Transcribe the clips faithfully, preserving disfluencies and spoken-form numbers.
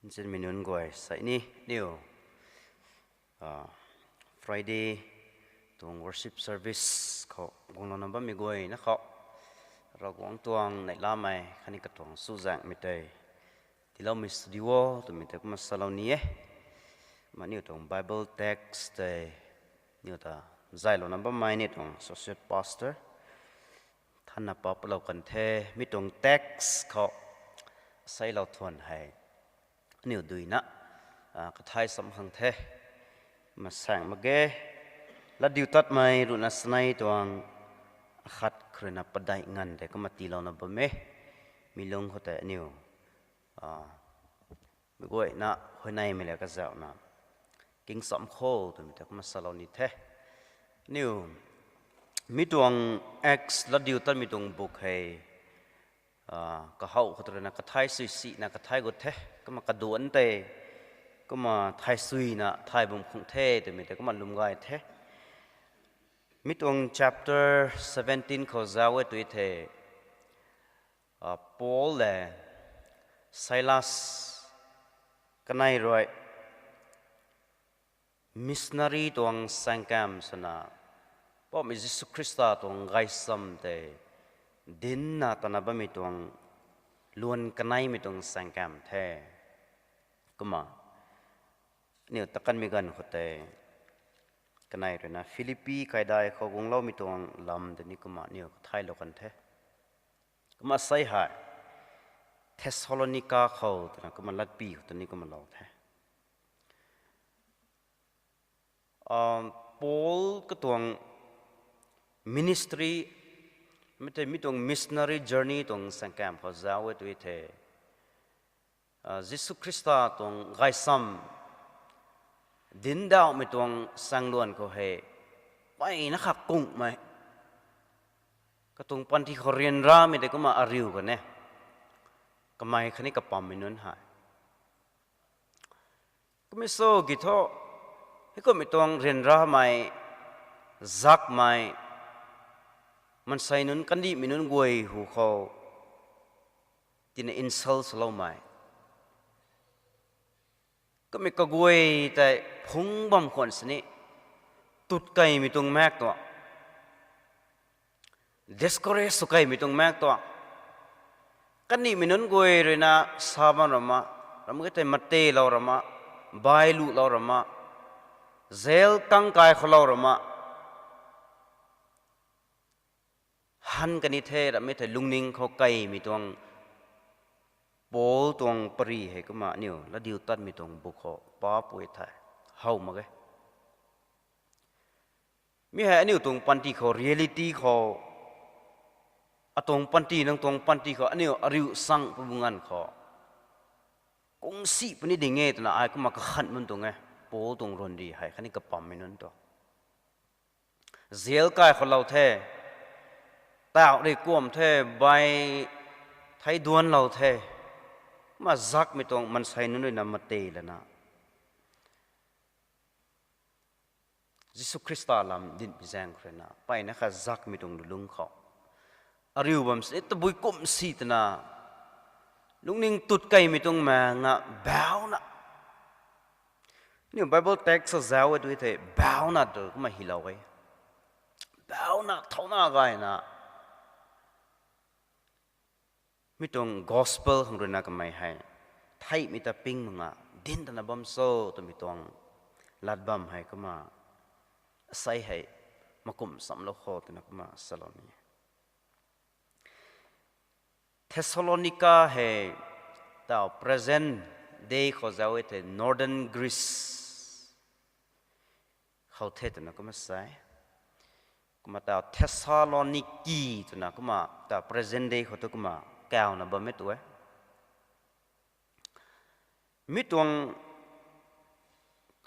Nchinmei nunc guay, sai ni, niu, ah, Friday tuang worship service khou guanglouna bammei guayna khou Ravguangc tuang neihlamei khatni katuang chuzaenghmei tei tiiloumei sw diu o twmei tei kumna salou ni e. Kumna aniu tuang Bible text tei aniu ta zaylouna bammei ni tuang associate pastor thanna paplou kan the. Mi tuang text khou seilou thuan hei aniu duina, ah, kathay sam khang the. Masaeng mak ge, Latdiutatmei ruhna sanei tuang akhat khou ruina padeih nganv tei kumna tiilouna bam e. Mi lungc khou tei aniu, ah, meic guayna huayneymei le kazauhna kingcham kho twmei tei kumna salou ni the. Aniu mi tuang Acts, Latdiutatmei tuang book hei, ah, kahaw khou ruina kathay sui sina kathay gut the, kumna kaduanc tei kumna thay suina thay bam khang the twmei tei kumna lwm gay the. Mi tuang chapter seventeen khou zauc e tu thei, ah, Paul le Silas kanei rui missionary tuang saengkam swna Poubauhmei Jisu Khrista tuang gaysam tei dincna tana bammei tuang luan kaneimei tuang saengkam the. Kumna aniu takanmei ganv khou tei kanei ruina Philippi kaidai khou guangloumei tuang lam tei ni kumna aniu kathaylou kan the. Kumna sei hei Thessalonica khou twna kumna latpy khou tei ni kumna lou the. Ah, Paul katuang ministry, mi tei mi tuang missionary journey tuang saengkam khou zauc e tu thei, ah, Jisu Khrista tuang gaysam dincdauhmei tuang saengluan khou hei mpeyna kha kungmei, katuang panty khou ryanramei tei kumna ariu kan e. Kamei khatni kapammei nunc hei kumhmei sw ki thu, heikumhmei tuang ryanramei, zakmei, maansei nunc kandihmei nunc guay hu khou tina insult swloumei, kumhmei kaguay tei phungc bam khwan sini tut keymei tuang maek tuang, discourage sw keymei tuang maek tuang, kandihmei nunc guay ruina sa bam rama, ram e tei mateilou rama, bailuhlou rama, jail kangkai khou lou rama, han kani the, ram e tei lungning khou keymei tuang Paul tuang pary hei kumna aniu Latdiutatmei tuang book khou papui the, how mak ge. Mi hei aniu tuang panty khou, reality khou, atuang panty, nang tuang panty khou aniu ariu sang pwbunganv khou kungsi puni ding e twna ai kumna kakhan bam tuang e. Paul tuang ryanri hei khatni kapammei nunc tuang jail kai khou lou the, tauh rui kuam the, bai thei duanlou the, kumna zakmei tuang maansei nunc ruina matei lana Jisu Khrista lam dinhmei zaeng khou ruina mpeyna kha zakmei tuang lulungc khou ariu bam sini tabui kumsi twna lungning tut keymei tuang maengna bauna, aniu Bible text sa zauc e tu thei bauna tu kumna hylou e. Bauna thauna gayna mi tuang gospel khang ruina kamei hei theihmei ta ping mak nga dinc tana bam cho twmei tuang lat bam hei kumna sei hei makum samlou kho twna kumna salou ni. Thessalonica hei tau present day khou zauc e thei Northern Greece khou the twna kumna sa e. Kumna tau Thessaloniki twna kumna tau present day khou tu kumna kawna bam e tu e. Mi tuang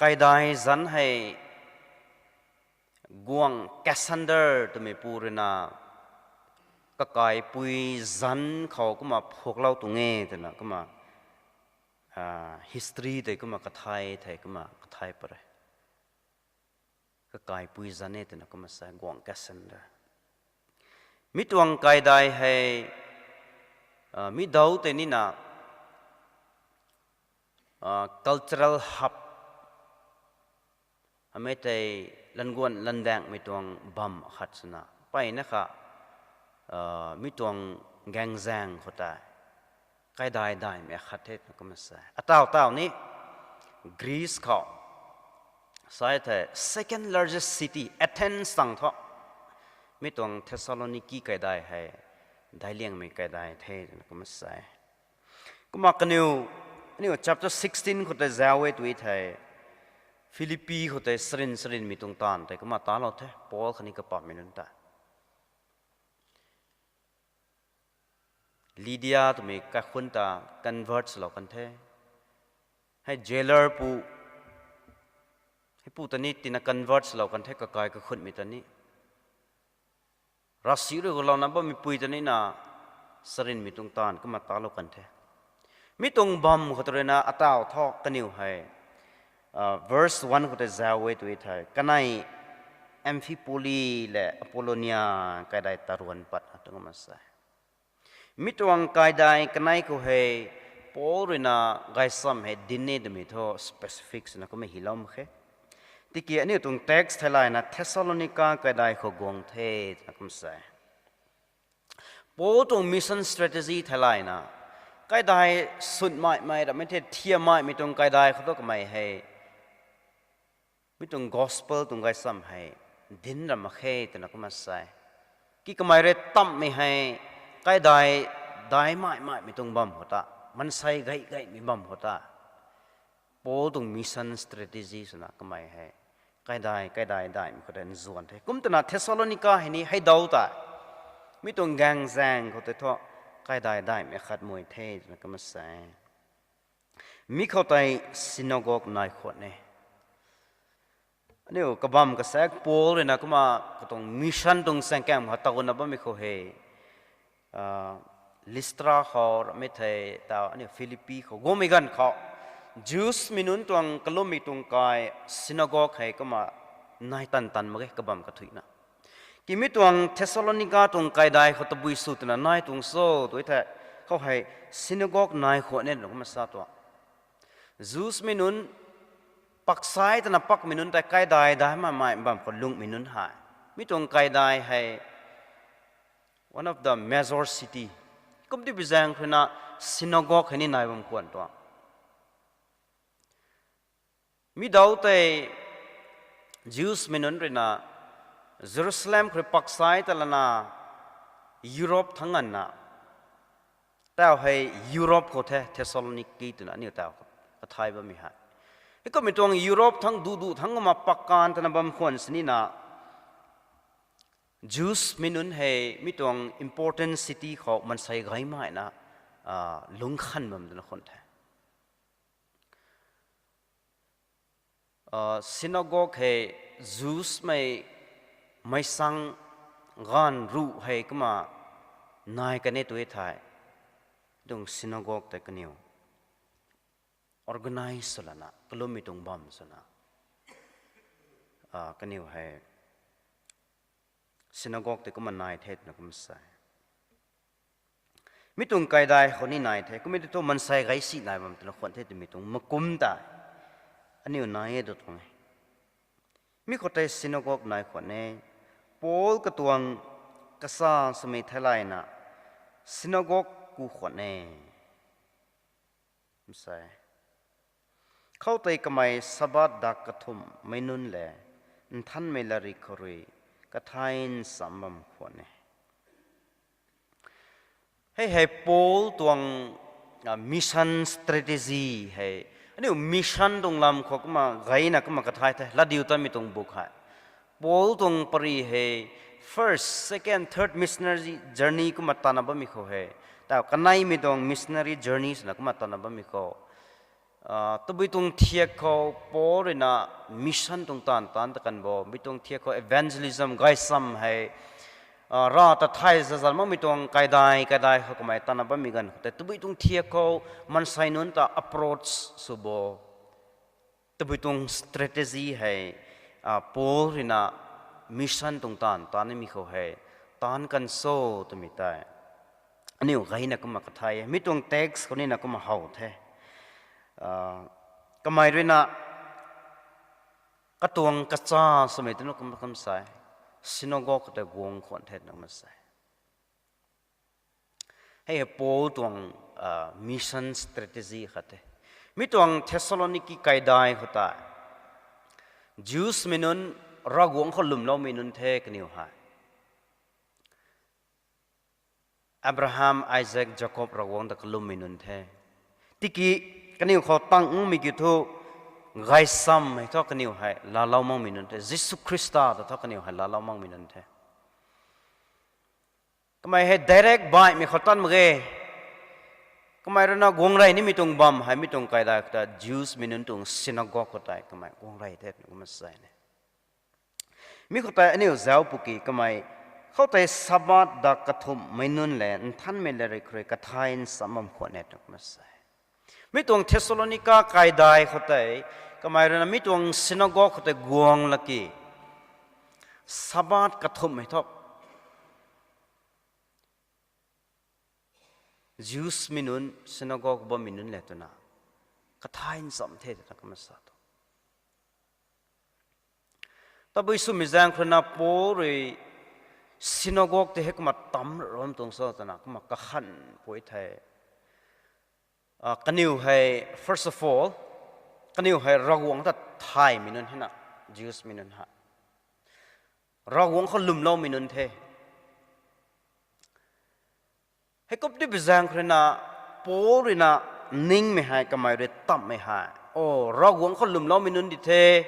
kaidai zanc hei guangc Cassander twmei pu ruina kakaipui zanc khou kumna phuaklou tuang e twna kumna, ah, history tei kumna kathay thei kumna kathay pary. Kakaipui zanc e twna kumna sa guangc Cassander. Mi tuang kaidai hei, ah, mi dau tei nina cultural hub, amei tei languan landaengmei tuang bam khat swna mpeyna kha, mi tuang gaengzaeng khou tei kaidai daihmei khat the twna kumna sa e. Ataw taw ni Greece khou sa e thei second largest city Athens tang thu mi tuang Thessaloniki kaidai hei daic liangmei kaidai the twna kumna sa e. Kumna kaniw, aniu chapter sixteen khou tei zauc e tw thei, Philippi khou tei sarin sarinmei tuang taanv tei kumna talou the, Paul khatni kapapmei nunc ta. Lydia twmei kaikhunc ta convert swlou kan the. Hei jailer pu, hei pu ta ni tina convert swlou kan the, kakai kakhunmei ta ni. Ravsic rui gulouna bammei pui ta nina sarinmei tuang taanv kumna talou kan the. Mi tuang bam khou tei ruina ataw thu kaniw hei, verse one khou tei zauc e tw thei, kanei Amphipoli le Apollonia kaidai taruan pat na twna kumna sa e. Mi tuang kaidai kanei khou hei Paul ruina gaysam hei dinc e twmei thu specific swna kumna hilou mak khe. Tiki aniu tuang text theilayna Thessalonica kaidai khou guang the twna kumna sa e. Paul tuang mission strategy theilayna kaidai sunmei mei ramei the, thiamei mei tuang kaidai khou thu kamei hei mi tuang gospel tuang gaysam hei dinc ra mak khe twna kumna sa e. Ki kamei rui tamhmei hei kaidai daihmei mei tuang bam khou ta, maansei gay gaymei bam khou ta, Paul tuang mission strategy swna kamei hei kaidai kaidai daihmei khou tei nzuan the. Kum twna Thessalonica hei ni hei daw tei mi tuang gaengzaeng khou tei thu kaidai daihmei khat mei the twna kumna sa e. Mi khou tei synagogue nai khwan e. Aniu kabam kasaek Paul ruina kumna katuang mission tuang saengkam khou taguna bammei khou hei, Lystra khou ramei thei taw aniu Philippi khou guangmei ganv khou Jews mei nunc tuang kalummei tuang kai synagogue hei kumna nai tan tan mak ge kabam kathuina. Ki mi tuang Thessalonica tuang kaidai khou tabui sw twna nai tuang cho tw thei, khou hei synagogue nai khwan e twna kumna sa tuang. Jews mei nunc paksai twna pakmei nunc tei kaidai daihmei mei bam khou lungmei nunc hei, mi tuang kaidai hei one of the major city. Kumti bi zaeng khou ruina synagogue hei ni nai bam khwan tuang. Mi daw tei Jews mei nunc ruina Jerusalem khou rui paksai ta lana Europe thangc nganvna, taw hei Europe khou the, Thessaloniki twna aniu taw kathay bammei hei. Heikummei tuang Europe thangc duh duh thangc kumna pakkan twna bam khwan sinina, Jews mei nunc hei mi tuang important city khou maansei gaymei na lungc khan bam twna khwan the. Synagogue hei Jews mei meicang gaanv ruh hei kumna nai kan e tw thei, tuang synagogue tei kaniw organize sw lana kalummei tuang bam swna kaniw hei synagogue tei kumna nai the twna kumna sa e. Mi tuang kaidai khou ni nai the, kummei tei thu maansei gaysi nai bam twna khwan the twmei tuang makum tei aniu nai e tw tuang e. Mi khou tei synagogue nai khwan e. Paul katuang kasa swmei theilayna synagogue ku khwan e. Sa e. Khoutei kamei Sabbath dak kathumhmei nunc le nthanmei latrik khou rui kathay nsam bam khwan e. Hei hei Paul tuang mission strategy hei. Aniu mission tuang lam khou kumna gayna kumna kathay the, Latdiutatmei tuang buk hei. Paul tuang pary hei first, second, third missionary journey kumna tana bammei khou hei, taw kaneimei tuang missionary journey swna kumna tana bammei khou, tabui tuang thiak khou Paul ruina mission tuang taanv taanc ta kan bo, mi tuang thiak khou evangelism gaysam hei, Rav ta thay zazan makmei tuang kaidai kaidai khou kamei tana bammei ganv khou tei tabui tuang thiak khou maansei nunc ta approach sw bo, tabui tuang strategy hei Paul ruina mission tuang taanv taanc nimei khou hei taanc kan cho twmei tei aniu gayna kumna kathay e. Mi tuang text khou nina kumna how the. kamei ruina katuang kacha swmei tunu kum kum sa e, synagogue khou tei guang khwan the twna kum sa e. Hei hei Paul tuang mission strategy khat the. Mi tuang Thessaloniki kaidai khou tei Jews mei nunc Ravguangc khou lwmloumei nunc the kaniw hei. Abraham, Isaac, Jacob Ravguangc ta kalummei nunc the. Tiki kaniw khou tang ngmei kiu thu, gaysam hei thu kaniw hei laalou makmei nunc the. Jisu Khrista ta thu kaniw hei laalou makmei nunc the. Kamei hei direct baihmei khou tan mak ge. Kamei ruina guang rey nimei tuang bam hei mi tuang kaidai khou ta Jews mei nunc tuang synagogue khou tei kamei guang rey the twna kumna sa ne. Mi khou tei aniu zauc pwki kamei khoutei Sabbath dak kathumhmei nunc le nthanmei latrik rui kathay nchamc bam khwan e twna kumna sa e. Mi tuang Thessalonica kaidai khoutei kamei ruina mi tuang synagogue khoutei guang laki Sabbath kathumhmei thu Jews mei nunc, synagogue bammei nunc le twna kathay nchamc the twna kumna sa tu. Tabui swmei zaeng khou ruina Paul rui synagogue tei hei kumna tam ram tuang cho twna kumna kakhan pui the. Kaniw hei, first of all, kaniw hei Ravguangc ta thaymei nunc hena, Jews mei nunc hei Ravguangc khou lwmloumei nunc the. Heikum tipui zaeng khou ruina Paul ruina ningmei hei kamei rui tamhmei hei, o, Ravguangc khou lwmloumei nunc di the.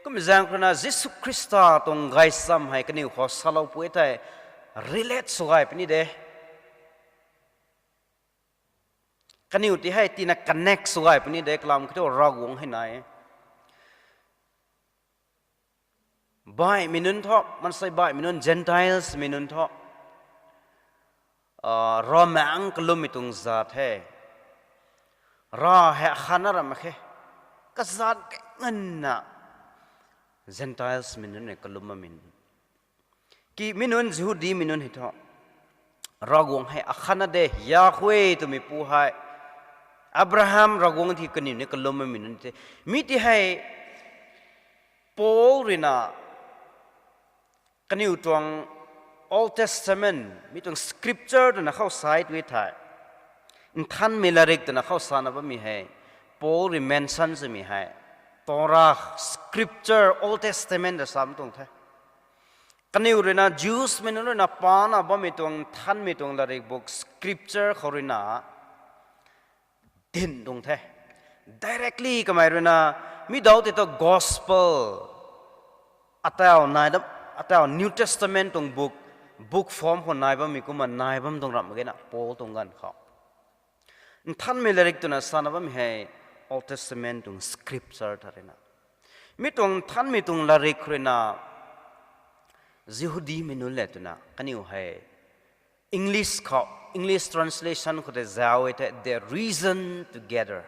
Kummei zaeng khou ruina Jisu Khrista tuang gaysam hei kaniw khou salou pui thei relate sw gay puni de. Kaniw ti hei tina connect sw gay puni de, kalam kiu thu Ravguangc hei nai e. Baihmei nunc thu, maansei baihmei nunc, Gentiles mei nunc thu, Ravmaengc kalummei tuang zat the. Rav hei akhatna ram mak khe. Kazat kei nganvna Gentiles mei nunc rui kalum bammei nunc. Ki mi nunc Jihudimei nunc hei thu, Ravguangc hei akhatna de, Yahweh twmeipu hei Abraham Ravguangc ti kaniw ni kalum bammei nunc the. Mi ti hei Paul ruina kaniw tuang Old Testament, mi tuang scripture twna khou sa e tu thei, nthanmei latrik twna khou sana bammei hei, Paul rui mention swmei hei, Torah, scripture, Old Testament ta sam tuang the. Kaniw ruina, Jews mei nunc ruina pana bammei tuang nthanmei tuang latrik buk scripture khou ruina din tuang the. Directly kamei ruina, mi dau tei tu gospel, atau nai dam, atau New Testament tuang book, book form khou nai bammei kumna nai bam tuang ram mak ge na, Paul tuang ganv khou. Nthanmei latrik twna sana bammei hei Old Testament tuang scripture ta ruina. Mi tuang nthanmei tuang latrik khou ruina Jihudimei nunc le twna kaniw hei English khou, English translation khou tei zauc e the, they reason together.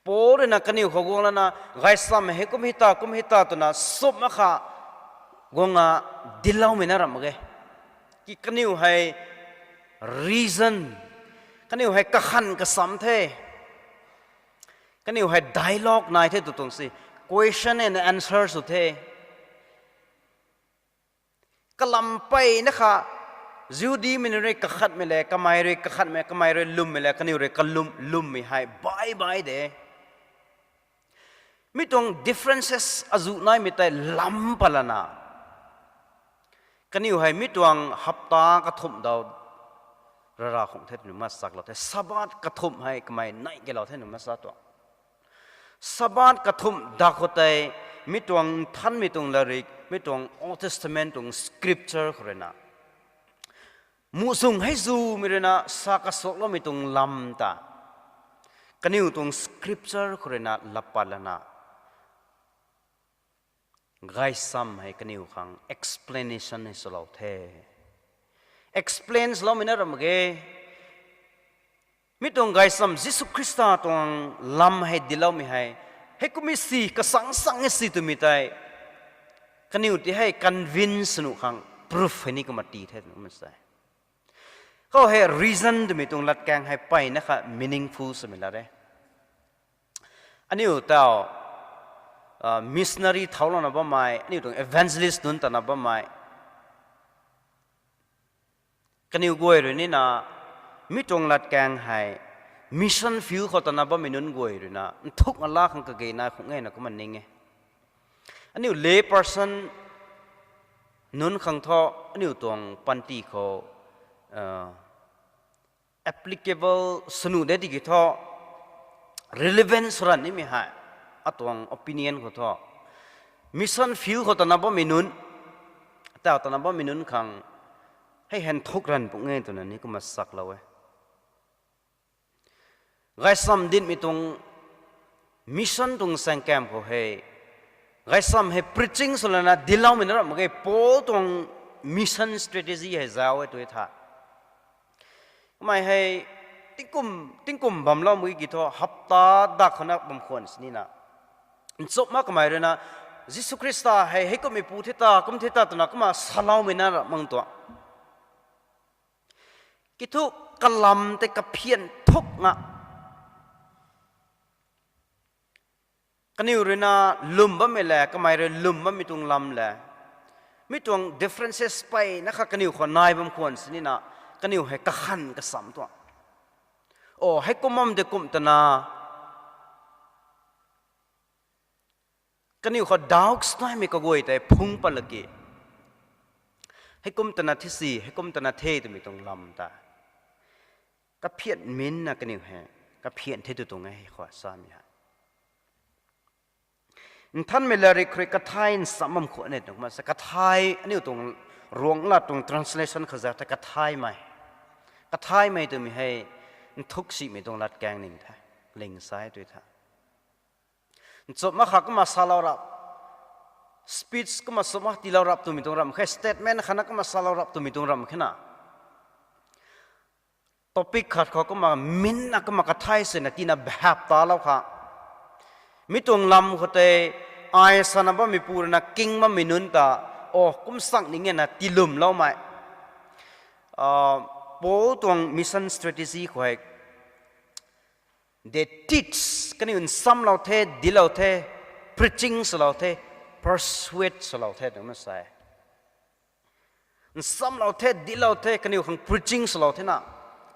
Paul ruina kaniw khou guang lana, gaysam hei kum hei ta, kum hei ta twna sumh mak kha guang a dincloumei na ram mak ge. Ki kaniw hei reason, kaniw hei kakhan kasam the. Kaniw hei dialogue nai the tu tuang si, question and answer sw the. Kalam peyna kha, Jihudimei nunc rui kakhatmei le, kamei rui kakhatmei, kamei rui lwmmei le, kaniw rui kalum, lwmmei hei bai bai de. Mi tuang differences azuh naimei tei lam pat lana, kaniw hei mi tuang hapta kathumh dau rara khang the twna masaklou the, Sabbath kathumh hei kamei nai keylou the twna masa tuang. Sabbath kathumh dak khou tei mi tuang nthanmei tuang latrik, mi tuang Old Testament tuang scripture khou ruina, muhzwng hei zumei ruina sa kasuakloumei tuang lam ta kaniw tuang scripture khou ruina lap pat lana, gaysam hei kaniw khang explanation hei swlou the. Explain swloumei na ram mak ge. Mi tuang gaysam Jisu Khrista tuang lam hei dincloumei hei, heikummei si, kasang sang e si twmei tei, kaniw ti hei convince nuh khang proof hei ni kumna tii the twna kumna sa e. Khou hei reason twmei tuang latkaeng hei mpeyna kha meaningful swmei lat e. Aniu tau missionary thauclouna bammei, aniu tuang evangelist nunc tana bammei, kaniw guay rui nina, mi tuang latkaeng hei mission field khou tana bammei nunc guay rui na nthukna laa khang kage nai khung e na kumna ning e. Aniu lay person nunc khang thu, aniu tuang panty khou applicable swnu de tiki thu, relevance sw ranv nimei hei, atuang opinion khou thu, mission field khou tana bammei nunc, tau tana bammei nunc khang hei hei nthuk ranv pung e twna ni kumna saklou e. Gaysam dinmei tuang mission tuang saengkam khou hei, gaysam hei preaching swlana dincloumei na ramh mak ge, Paul tuang mission strategy hei zauc e tu tha. Kamei hei tingkum, tingkum bamlou mak ge ki thu, hapta dak khou na bam khwan sinina, nchumhna kamei rui na Jisu Khrista hei heikumhmei pu the ta, kum the ta twna kumna saloumei na ramh mang tuang. Kithu kalam tei kaphian thuk nga. Kaniw rui na lwm bammei le, kamei rui lwm bammei tuang lam le, mi tuang differences mpeyna kha kaniw khou nai bam khwan sinina, kaniw hei kakhan kasam tuang. O, heikum bam de kum twna, kaniw khou doubts naimei kaguay tei phung pat laki, heikum twna the si, heikum twna the twmei tuang lam ta kaphian minna kaniw hei kaphian the tu tuang e hei khou samei hei. Nthanmei latrik khou rui kathai nsam bam khwan e tuang kumna sa, kathai, aniu tuang Ruanglat tuang translation khou za ta kathaimei, kathaimei twmei hei nthuk simei tuang latkaeng ning the, ling sa e tu tha. Nchumhna kha kumna salou rap, speech kumna chumhna tiilou rap twmei tuang ramh khe, statement khatna kumna salou rap twmei tuang ramh khe na, topic khat khou kumna minna kumna kathai swna tina bhap talou kha. Mi tuang lam khou tei ai sana bammeipu rui na king bammei nunc ta, o, kum sang ning e na tiilwmloumei. Paul tuang mission strategy khou hei, they teach, kaniw nsamlou the, dinclou the, preaching swlou the, persuade swlou the twna sa e. Nsamlou the, dinclou the, kaniw khang preaching swlou the na,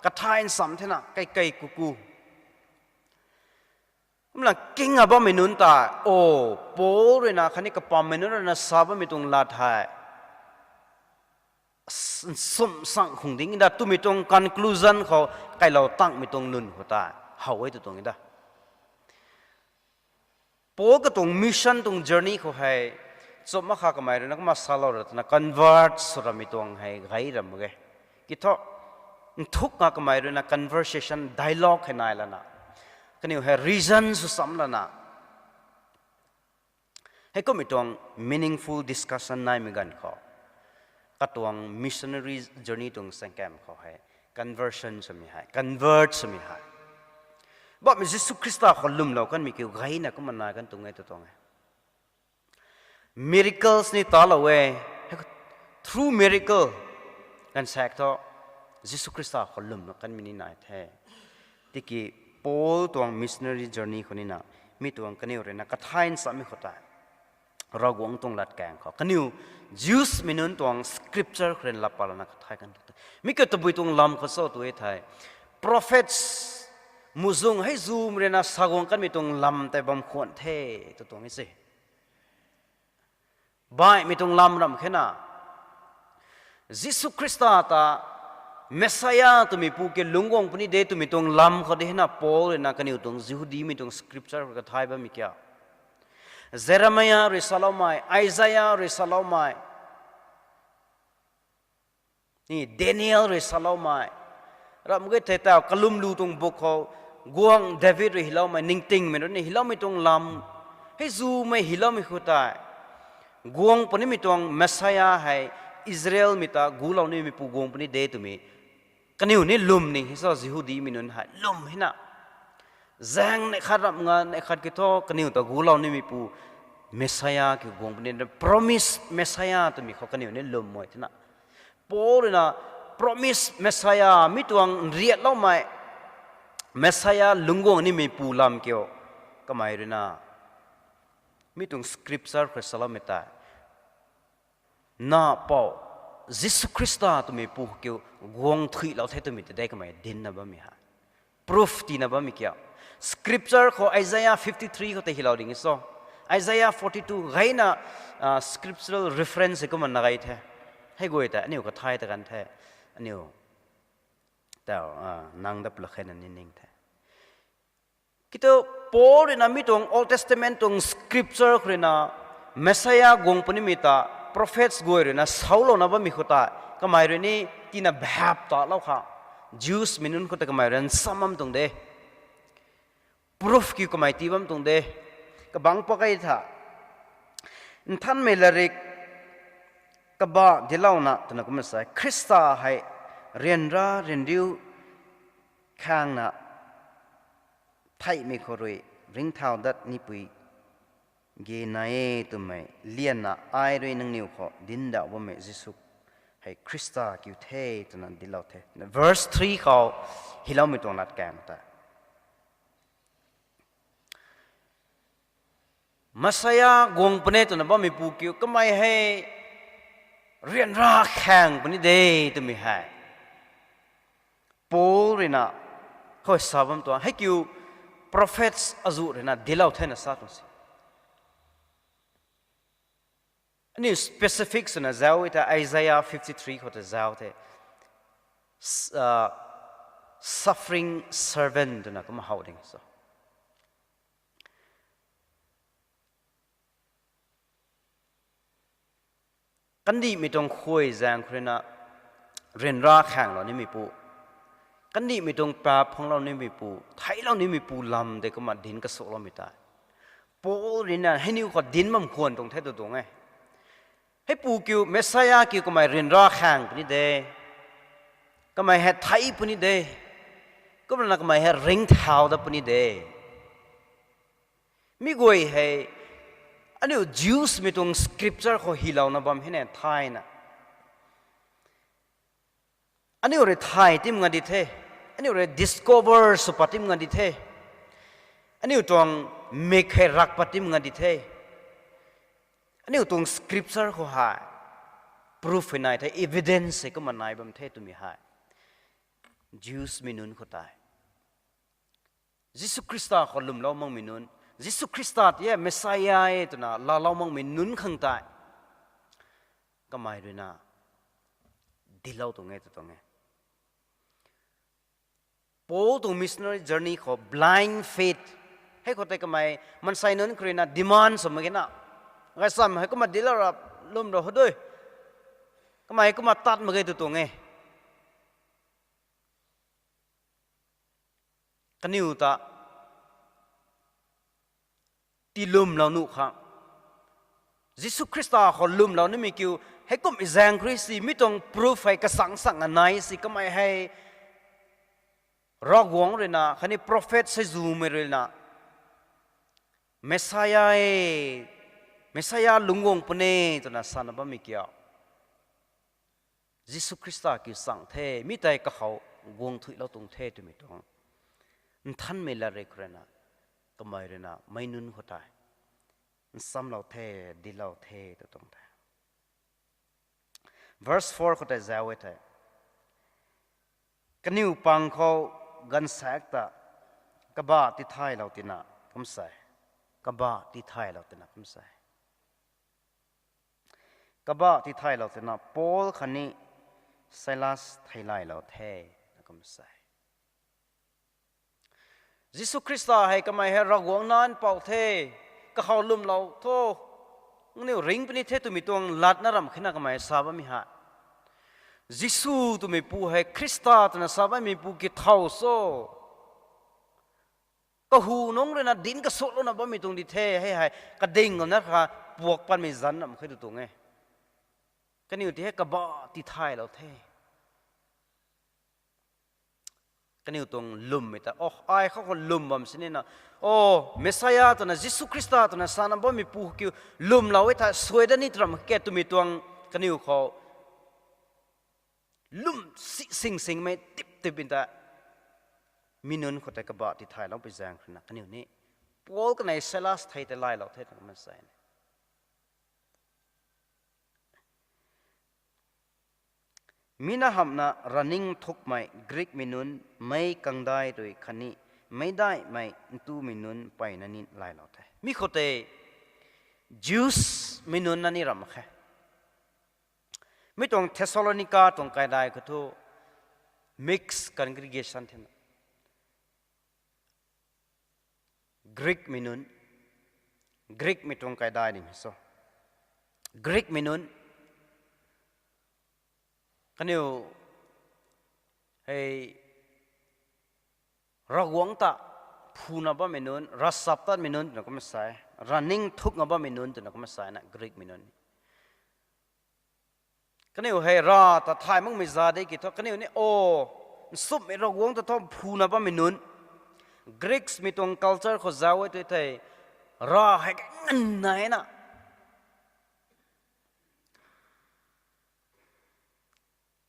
kathai nsam the na, kaikei kuku. Kumna king a bammei nunc ta, o, Paul rui na khatni kapammei nunc rui na sa bammei tuang lat hei nsum sang khung ding da twmei tuang conclusion khou kailou tangmei tuang lwn khou ta how e tu tuang da. Paul katuang mission tuang journey khou hei, chumhna kha kamei rui na kumna salou ra twna convert sw ramei tuang hei gay ram mak ge. Kithu, nthuk nga kamei rui na conversation, dialogue hei nai lana, kaniw hei reason sw sam lana, heikumhmei tuang meaningful discussion naimei ganv khou, katuang missionary journey tuang saengkam khou hei conversion swmei hei, convert swmei hei, bammei Jisu Khrista khou lwmlou kanmei kiu gayna kumna nai kan tuang e tu tuang e. Miracles ni talou e, through miracle, ganvsaekc thu Jisu Khrista khou lwmlou kanmei ni nai the. Tiki Paul tuang missionary journey khou nina, mi tuang kaniw rui na kathai nsamei khou tei, Ravguangc tuang latkaeng khou kaniw, Jews mei nunc tuang scripture khou rui lap pat lana kathai kan tu te. Mi kiu tabui tuang lam khou cho tu e thei, prophets, muhzwng hei zumei rui na sa guang kanmei tuang lam tei bam khwan the, tu tuang e se. Baihmei tuang lam ram khe na, Jisu Khrista ta Messiah twmeipu ke lungc guang puni de twmei tuang lam khou de hei na Paul rui na kaniw tuang Jihudimei tuang scripture khou kathai bammei kia, Jeremiah rui saloumei, Isaiah rui saloumei, ni Daniel rui saloumei, ram ge thei tau kalumlu tuang buk khou, guangc David rui hyloumei, ningtingmei rui ni hyloumei tuang lam, hei zumei hyloumei khou tei, guang punimei tuang Messiah hei Israelmei ta gulou nimeipu guang puni de twmei, kaniw ni lwm ni hei sa Jihudimei nunc hei lwm hei na, zaeng neih khat ram nga neih khat kiu thu kaniw ta gulou nimeipu Messiah kiu guang puni, promised Messiah twmei khou kaniw ni lwmmei thena, Paul rui na promise Messiah, mi tuang nriatloumei Messiah lungcguang nimei pu lam kiu, kamei ruina mi tuang scripture khou saloumei tei, na pou, Jisu Khrista twmei pu kiu guang thuilou the twmei ta de kamei dincna bammei hei, proof tiina bammei kiu. Scripture khou Isaiah fifty three khou tei hylou ding e so. Isaiah forty two gayna scriptural reference kumna na gay the. Hei guay ta aniu kathay ta kan the. Aniu ta nang dap lak khe na ni ning the. Kitu Paul ruina mi tuang Old Testament tuang scripture khou ruina Messiah guang punimei ta prophets guay ruina saulouna bammei khou ta, kamei rui ni tina bhap talou kha, Jews mei nunc khou ta kamei rui nsam bam tuang de, proof kiu kamei tii bam tuang de. Kabangc pak e tha, Nthanmei Latrik kaba dilouna twna kumna sa e, Khrista hei ryanra ryanriu khangna theihmei khou rui ringcthau dat nipui ge nai e twmei lianna ai rui nangniw khou dincdauh bammei Jisu hei Khrista kiu the twna dilou the. Verse three khou hyloumei tuang latkaeng ta, Messiah guang puni twna bammei pu kiu kamei hei ryanra khang puni de twmei hei Paul ruina khou sa bam tuang hei kiu, prophets azuh ruina dilou thena sa tuang se. Aniu specific swna zauc e ta Isaiah fifty three khou ta zauc the, suffering servant twna kumna how ding so. Kandihmei tuang khuay zaeng khou ruina ryanra khanglou nimei pu, kandihmei tuang paap phunglou nimei pu, theiclou nimei pu lam de kumna dinc kasuakloumei tei, Paul ruina heiniw khou dinc bam khwan tuang the tu tuang e. Hei pu kiu Messiah kiu kamei ryanra khang puni de, kamei hei thei puni de, kumna kamei hei ringcthau dat puni de. Mi guay hei aniu Jews mei tuang scripture khou hylouna bam hei ne thayna, aniu rui thay tim nga di the, aniu rui discover sw pat tim nga di the, aniu tuang mik hei rak pat tim nga di the. Aniu tuang scripture khou hei proof hei nai the, evidence hei kumna nai bam the twmei hei Jews mei nunc khou tei Jisu Khrista khou lwmlou makmei nunc, Jisu Khrista ti e Messiah e twna laalou makmei nunc khang tei kamei ruina dilou tuang e tu tuang e. Paul tuang missionary journey khou blind faith hei khou tei kamei maansei nunc khou ruina demand sw mak ge na, gaysam hei kumna dilou ra, lwm ra ho dui, kamei kumna tat mak ge tu tuang e. Kaniw ta tii lwmlou nuh khang, Jisu Khrista khou lwmlou nimei kiu, heikumhmei zaeng khou rui si mi tuang proof hei kasang sang a nai si kamei hei Ravguangc ruina khatni prophet seizumei ruina Messiah e, Messiah lungcguang puni twna sana bammei kiu, Jisu Khrista kiu chang the, mi tei kakhou guang thuilou tuang the twmei tuang nthanmei latrik khou ruina kamei ruina meic nunc khou tei nchamlou the, dilou the tu tuang the. Verse four khou tei zauc e thei, kaniw pang khou gaanvsaekc ta kabah tithaylou tina kum sa e, kabah tithaylou tina kum sa e. Kabah tithaylou tina Paul khatni Silas theilaylou the na kum sa e. Jisu Khrista hei kamei hei Ravguangc Nac Mpouh the, kakhou lwmlou tho, nangniw ring puni the twmei tuang latna ramh khe na kamei sa bammei hei, Jisu twmei pu hei Khrista twna sa bammei pu kiu thow so, kahu nungc ruina dinc kasuaklouna bammei tuang di the, hei hei kading na kha puak patmei zanc ramh khe tu tuang e. Kaniw ti hei kabah tithaylou the. Kaniw tuang lwmmei ta, o, ai khou khou lwm bam sini na, o, Messiah twna, Jisu Khrista twna sana bammei pu kiu lwmlou e thei suai dat ni tram khe twmei tuang kaniw khou lum si sing singmei tip tip in ta, mi nunc khou tei kabah tithaylou pui zaeng khou rui na kaniw ni Paul kanei Silas thei tei laylou the twna kumna sa e. Mi na hamhna raning thukmei Greek mi nunc, meic kangdai rui khatni meicdaihmei ntumei nunc mpeyna ni laylou the. Mi khou tei Jews mi nunc na ni ramh mak khe. Mi tuang Thessalonica tuang kaidai khou thu mixed congregation thena, Greek mi nunc, Greek mi tuang kaidai ning so, Greek mi nunc, kaniw hei Ravguangc ta phuna bammei nunc, ravchaptatmei nunc twna kumna sa e, raning thukna bammei nunc twna kumna sa e na Greek mi nunc. Kaniw hei rav ta thay makmei za de ki thu kaniw ni o, nchumhmei Ravguangc ta thu phuna bammei nunc. Greeks mi tuang culture khou zauc e tu thei, rav hei kanganv nai na,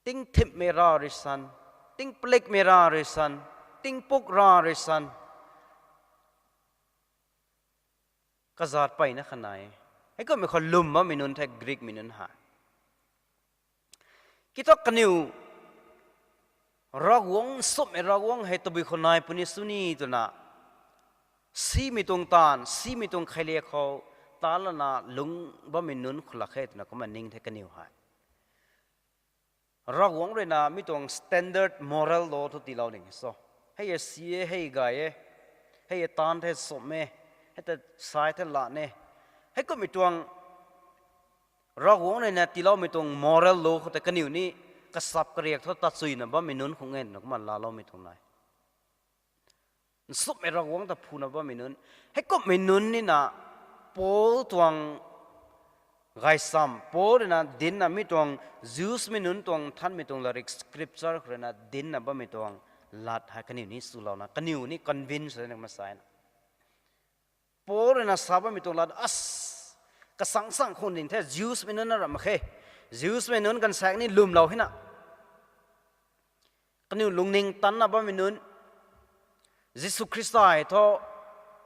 tingthipmei rav rui san, tingpalikmei rav rui san, tingpuk rav rui san, kazat peyna kha nai e. Heikummei khou lwm bammei nunc the Greek mi nunc hei. Kiu thu kaniw Ravguangc, nchumhmei Ravguangc hei tabui khou nai puni sw ni twna, simei tuang taanv, simei tuang kheiliak khou taan lana lung bammei nunc khou lak khe twna kumna ning the kaniw hei. Ravguangc rui na mi tuang standard moral law thu tiilou ding so. Hei e si e, hei gay e, hei e taanv the chumh e, hei ta sai the lan e. Heikummei tuang Ravguangc rui na tiiloumei tuang moral law khou tei kaniw ni kachap kariak thu tachuina bammei nunc khou nge twna kumna laaloumei tuang nai. Nchumhmei Ravguangc ta phuna bammei nunc. Heikumhmei nunc ni na Paul tuang gaysam, Paul rui na dincna mi tuang, Jews mei nunc tuang nthanmei tuang larik scripture khou rui na dincna bammei tuang lat hei kaniw ni swlouna, kaniw ni convince na kumna sa e na. Paul rui na sa bammei tuang lat, as, kasang sang khun ding the, Jews mei nunc na ramh mak khe. Jews mei nunc ganvsaekc ni lwmlou hina, kaniw lungning tanna bammei nunc. Jisu Khrista hei thu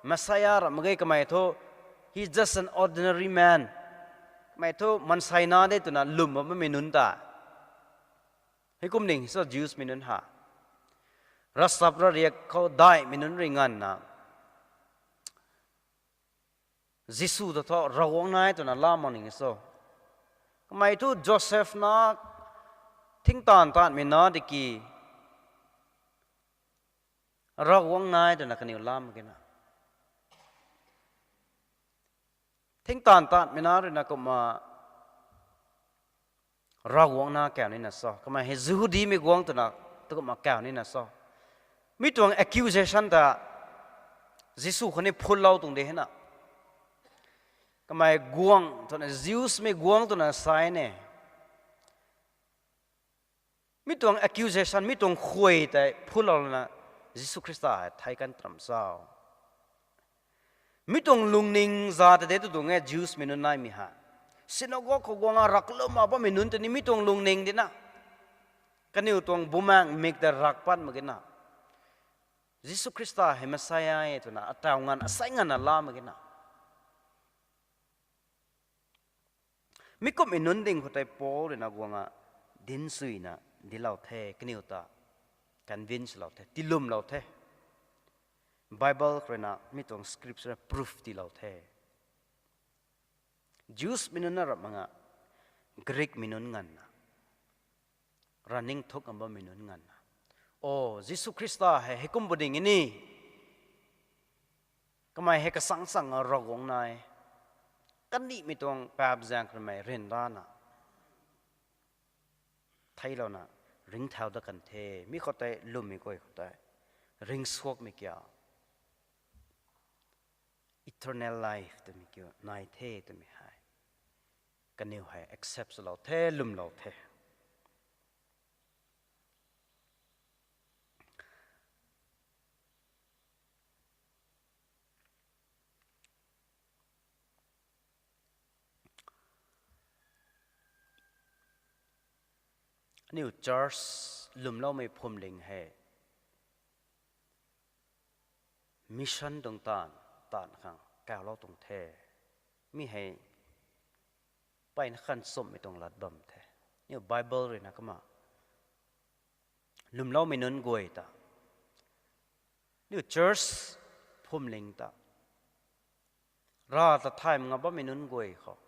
Messiah ramh mak ge, kamei thu, he is just an ordinary man. Kamei thu maansei na de twna lwm bammei nunc ta. Heikum ding so Jews mei nunc ha. Ravchap ravriak khou daihmei nunc rui nganvna, Jisu ta thu Ravguangc nai twna laa mak ning so. Kamei thu Joseph na, thingtaanv taanvmei na tiki, Ravguangc nai twna kaniw laa mak ge na. Thingtaanv taanvmei na rui na kumna Ravguangc na kauc nina so. Kamei hei Jihudimei guangc twna, tu kumna kauc nina so. Mi tuang accusation ta Jisu khou ni phutlou tuang de hina. Kamei guangc twna, Jews mei guangc twna sa e ne. Mi tuang accusation, mi tuang khuay tei phutlouna Jisu Khrista hei thei kan tram cho. Mi tuang lungning za ta de tu tuang e Jews mei nunc naimei hei. Synagogue khou guangna raklum a bammei nunc tei ni mi tuang lungning dina, kaniw tuang bumaengc mik ta rak pat mak ge na, Jisu Khrista hei Messiah e twna ataw nganv, asei nganvna laa mak ge na. Mi kumhmei nunc ding khou tei Paul rui na guangna dinc suina dinclou the, kaniw ta convince lou the, tiilwmlou the. Bible khou rui na mi tuang scripture proof tiilou the. Jews mei nunc na ramh mak nga, Greek mei nunc nganvna, rav ningthuk ngam bammei nunc nganvna, o, Jisu Khrista hei heikum pu ding e ni, kamei hei kasang sang a Ravguangc nai, kandihmei tuang paap zaeng khou rui mei ryanrana theiclouna ringcthau dat kan the. Mi khou tei lwmmei guay khou tei ringcsuakmei kiu, eternal life twmei kiu nai the twmei hei kaniw hei accept swlou the, lwmlou the. Aniu church lwmloumei phuamling hei mission tuang taanv, taanv khang kaulou tuang the. Mi hei mpeyna khan chumhmei tuang lat bam the. Aniu Bible ruina kumna lwmloumei nunc guay ta, aniu church phuamling ta, Rav ta thay mak nga bammei nunc guay khou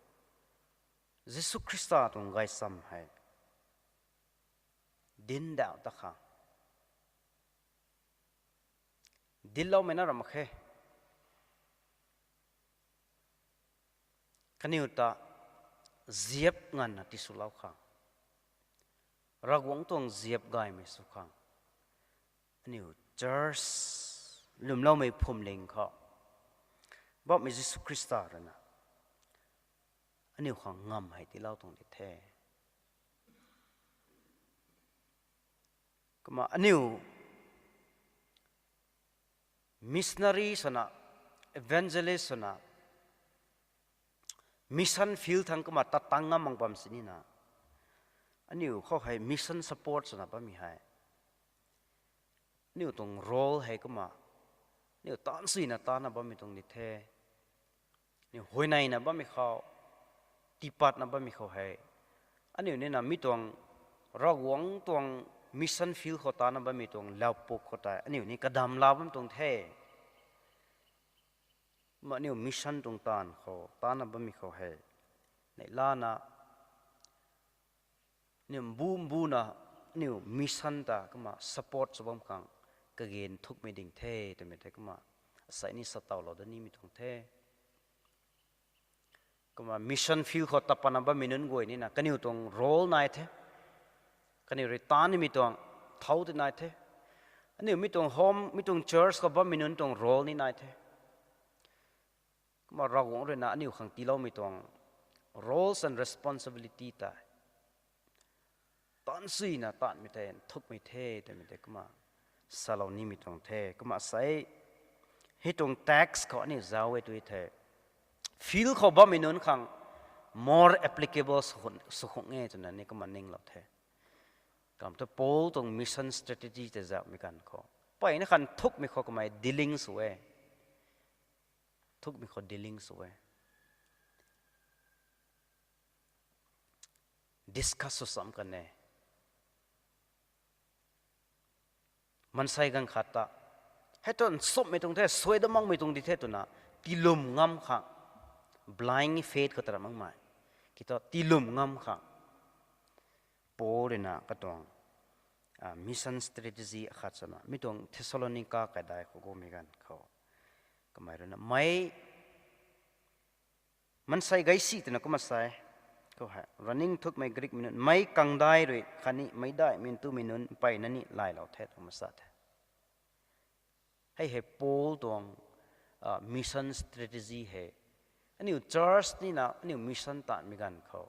Jisu Khrista tuang gaychamv hei dincdauh ta khang dincloumei na ram mak khe. Kaniw ta ziap nganvna tiswlou khang, Ravguangc tuang ziap gaymei sw khang, aniu church lwmloumei phuamling khou bammei Jisu Khrista ruina aniu khang ngamv hei tiilou tuang di the. Kumna aniu missionary swna, evangelist swna, mission field thangc kumna tat tang ngam mak bam sini na, aniu khou hei mission support swna bammei hei aniu tuang role hei kumna aniu taanv suina taanna bammei tuang di the. Aniu huayneyna bammei khou, tiipatna bammei khou hei, aniu nina mi tuang, Ravguangc tuang mission field khou taanna bammei tuang laupuk khou tei aniu ni kadam la bam tuang the. Kumna aniu mission tuang taanv khou taanna bammei khou hei neihlana, aniu mbu mbuna aniu mission ta kumna support sw bam khang kage nthukmei ding the twmei tei kumna asei ni sa tawlou da nimei tuang the. Kumna mission field khou tat patna bammei nunc guay nina kaniw tuang role nai the. Kaniw rui taanv nimei tuang thau tei nai the. Aniu mi tuang home, mi tuang church khou bammei nunc tuang role ni nai the. Kumna Ravguangc ruina aniu khang tiiloumei tuang roles and responsibility tei taanv suina taanmei tei nthukmei the twmei tei kumna salou nimei tuang the. Kumna asei hei tuang text khou aniu zauc e tu the, field khou bammei nunc khang more applicable sw khang e twna ni kumna ninglou the. Kam thu Paul tuang mission strategy tei zauhmei ganv khou mpeyna khan nthukmei khou kamei dealing sw e. Nthukmei khou dealing sw e. Discuss sw cham kan e. Maansei ganv khat ta hei thu nchumhmei tuang the, suai da makmei tuang di the twna tiilwm ngam khang, blind faith khou tara makmei kiu thu tiilwm ngam khang, Paul ruina katuang mission strategy akhat swna mi tuang Thessalonica kaidai khou gumei ganv khou kamei ruina mei maansei gaysi twna kumna sa e. Khou hei running nthukmei Greekmei nunc meic kangdai rui khatni meicdaihmei ntumei nunc mpeyna ni laylou the twna kumna sa the. Hei hei Paul tuang mission strategy hei aniu church nina aniu mission taanmei ganv khou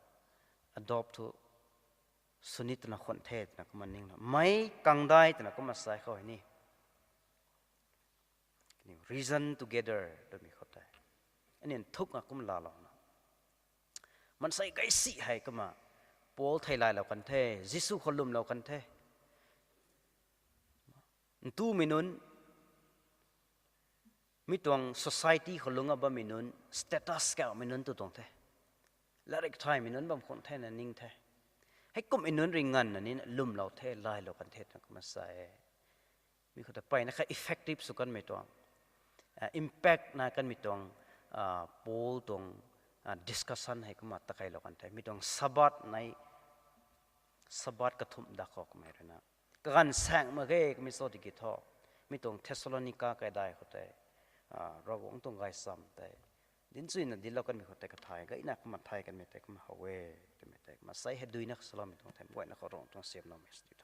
adopt thu sw ni twna khwan the twna kumna ninglou. Meic kangdai twna kumna sa khou hei ni reason together twmei khou tei aniu nthukna kumna laalouna maansei gaysi hei kumna Paul thei laylou kan the, Jisu khou lwmlou kan the. Ntumei nunc, mi tuang society khou lungc a bammei nunc, status kauhmei nunc tu tuang the. Latrik thaymei nunc bam khwan thena ning the. Heikumhmei nunc rui nganvna nina lwmlou the, laylou kan the twna kumna sa e. Mi khou ta mpeyna kha effective sw kanmei tuang, impact nai kanmei tuang Paul tuang discussion hei kumna takeilou kan the. Mi tuang Sabbath nai, Sabbath kathumh da khou kamei ruina kaganv saeng mak ge kamei cho tiki thu, mi tuang Thessalonica kaidai khou tei Ravguangc tuang gaychamv tei dinchuina dinclou kanmei khou tei kathay gayna kumna thay kanmei tei kumna how e twmei tei kumna sei hei duina kasaloumei tuang the, guayna khou rung tuang siamloumei sw di.